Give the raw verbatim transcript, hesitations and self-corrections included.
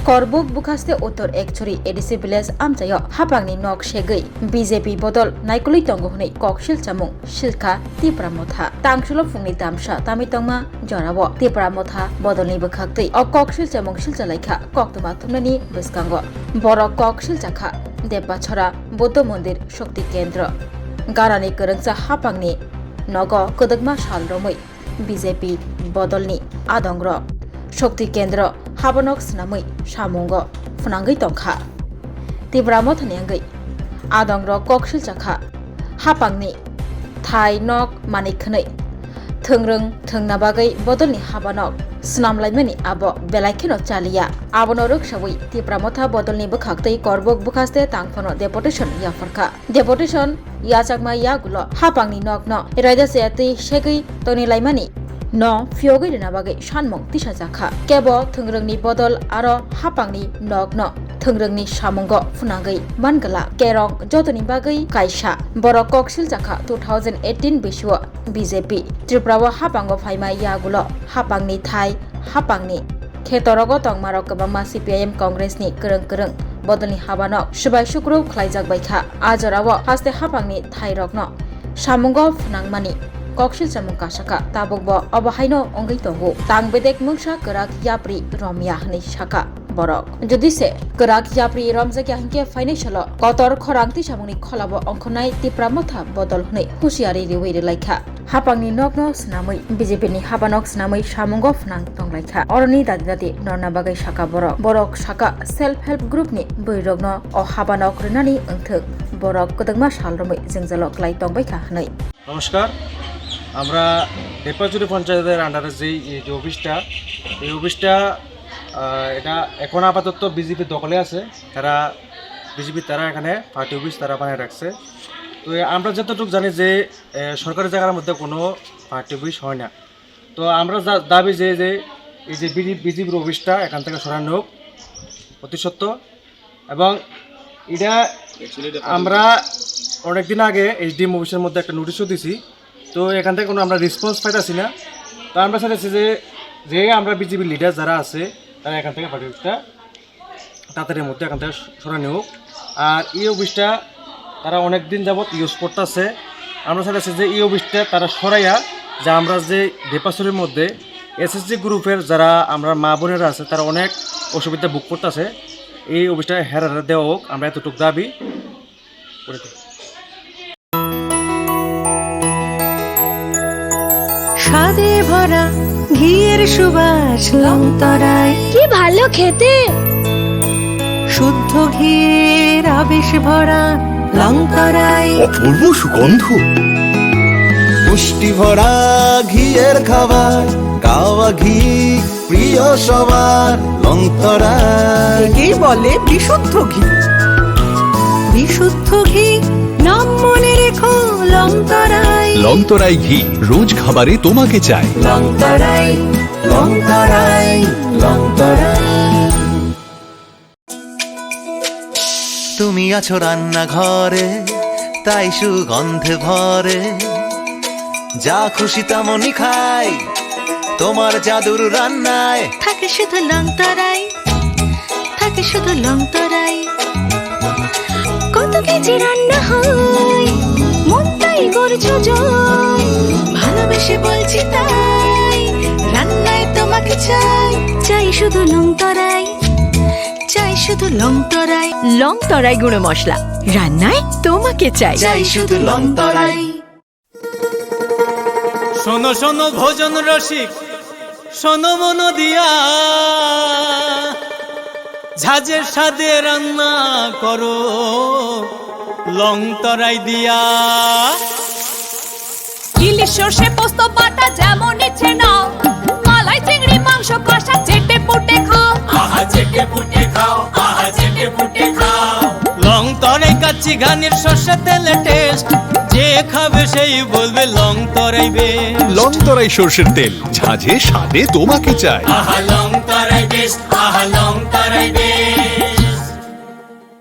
Korbuk bwkhaste Uttor Ekchuri A D C village amchaio hapangni nok segwi B J P bodol naikolwi tongo hwnwi koksil chamung silkha Tipra Motha. Tangsulo phungni tamsa tamwi tongma jorao Tipra Motha bodolni bwkhaktwi o koksil chamung silchalaikha koktwma thumnani bwskango. Borok koksil chakha Debachora Buddha Mondir Shakti Kendra. Ganani kwrwngsa hapangni nogo kwdwkma sal romwi B J P bodolni adongrok Shakti Kendra habanok swnamwi samungo phwnangwi tongkha. Tipra Mothani wngwi adongrok koksil chakha hapangni thai nok manik khwnwi thwngrwng thwngna bagwi bodolni habanok swnamlaimani abo belai kheno chaliya. Abono rwksawi Tipra Motha bodolni bwkhaktwi Korbuk bwkhaste tangphano deputation yapharkha. Deputation yachakma yagulo hapangni nokno raida chaya twi segwi tonilaimani no phiyogwi rwna bagwi sanmung tisajakha. Kebo thwngrwngni bodol aro hapangni nokno thwngrwngni samungo phwnangwi mangwla. Kerong jotoni bagwi kaisa borok koksil chakha two thousand eighteen bisio B J P Tripura o hapango phaima yagulo hapangni thai hapangni khetorogo tongmarok kwbangma C P I M Congress ni kwrwng kwrwng bodolni habanok swbai sukrub khlaijak baikha. A jorao haste hapangni thairokno samungo phwnangmani koksil chamung kasakha, tabukbo obo haino wngwi tongo. Tang bedek mungsa kwrak yapri romya hwnwi sakha borok. Jodi se kwrak yapri romjakya hinkhe phainai salo kotor khorang tisamungni kholabo ongkhornai Tipra Motha bodol hwnwi husiari riwi rwlaikha. Hapangni nokno swnamwi, B J P ni habanok swnamwi samungo phnang tonglaikha. Oroni dadi dadi norna bagwi sakha borok. Borok sakha self help group ni bwrwirokno o habanok rwnani wngthwk, borok kwdwkma sal romwi jwngjalo klai tongbaikha hwnwi. নমস্কার, আমরা দেবপাচুরি পঞ্চায়েতের আন্ডারে যে এই যে অফিসটা, এই অফিসটা আহ, এটা এখন আপাতত বিজেপির দখলে আছে। তারা বিজেপি তারা এখানে পার্টি অফিস তারা বানিয়ে রাখছে। তো এ, আমরা যতটুকু জানি যে এ, সরকারি জায়গার মধ্যে কোনো পার্টি অফিস হয় না। তো আমরা যা দাবি যে যে এই যে বিজেপির অফিসটা এখান থেকে সরানো হোক অতি সত্ত্বর। এবং এটা আমরা অনেকদিন আগে এসডিএম অফিসের মধ্যে একটা নোটিশও দিছি। তো এখান থেকে কোনো আমরা রেসপন্স পাইতাছি না। তো আমরা চাইতেছি যে যে আমরা বিজেপির লিডার যারা আছে তারা এখান থেকে পার্টি অফিসটা তাড়াতাড়ির মধ্যে এখান থেকে সরানি হোক। আর এই অফিসটা তারা অনেক দিন যাবত ইউজ করতেছে। আমরা চাইতেছি যে এই অফিসটা তারা সরাইয়া যে আমরা যে দেপাসুরের মধ্যে এসএসজি গ্রুপের যারা আমরা মা বোনেরা আছে তারা অনেক অসুবিধা ভোগ করতেছে, এই অফিসটা হেরারে দেওয়া হোক, আমরা এতটুকু দাবি করে থাকি। স্বাদে ভরা ঘিয়ের সুবাস লং তরাই। কি ভালো খেতে। শুদ্ধ ঘিয়ের আবেশ ভরা লং তরাই। অপূর্ব সুগন্ধ। পুষ্টি ভরা ঘিয়ের খাবার, কাওয়া ঘি প্রিয় সবার লং তরাই। একেই বলে বিশুদ্ধ ঘি। বিশুদ্ধ ঘি, নাম মনে রেখো লং তরাই। লং তরাই ঘি, রোজ খাবারে তোমাকে চাই। লং তরাই, লং তরাই, লং তরাই। তুমি আছো রান্নাঘরে, তাই সুগন্ধে ভরে। যা খুশি তেমনই খাই, তোমার জাদুর রান্নায়। থাকে শুধু লং তরাই, থাকে শুধু লং তরাই। কত কেজি রান্না হয়, মন তাই করছো জয়। ভালোবেসে বলছি তাই, রান্নায় তোমাকে চাই। চাই শুধু লং তরাই, চাই শুধু লং তরাই। লং তরাই গুঁড়ো মশলা, রান্নায় তোমাকে চাই। চাই শুধু লং তরাই। শোনো শোনো ভোজন রসিক, শোনো মন দিয়া, ঝাঁঝের স্বাদে রান্না করো লং তরাই দিয়া। ইলিশ সর্ষে পোস্ত বাটা যেমন ইচ্ছে নাও, মালাই চিংড়ি মাংস কষা চেটে পুটে খাও। আহা চেটে পুটে খাও, আহা চেটে পুটে খাও। লং তরাই কাচ্চি ঘানির সর্ষে তেলে টেস্ট, যে খাবে সেই বলবে লং তরাই বেস্ট। লং তরাই সর্ষের তেল, ঝাঁঝে স্বাদে তোমাকে চাই। আহা লং তরাই বেস্ট, আহা লং তরাই বেস্ট।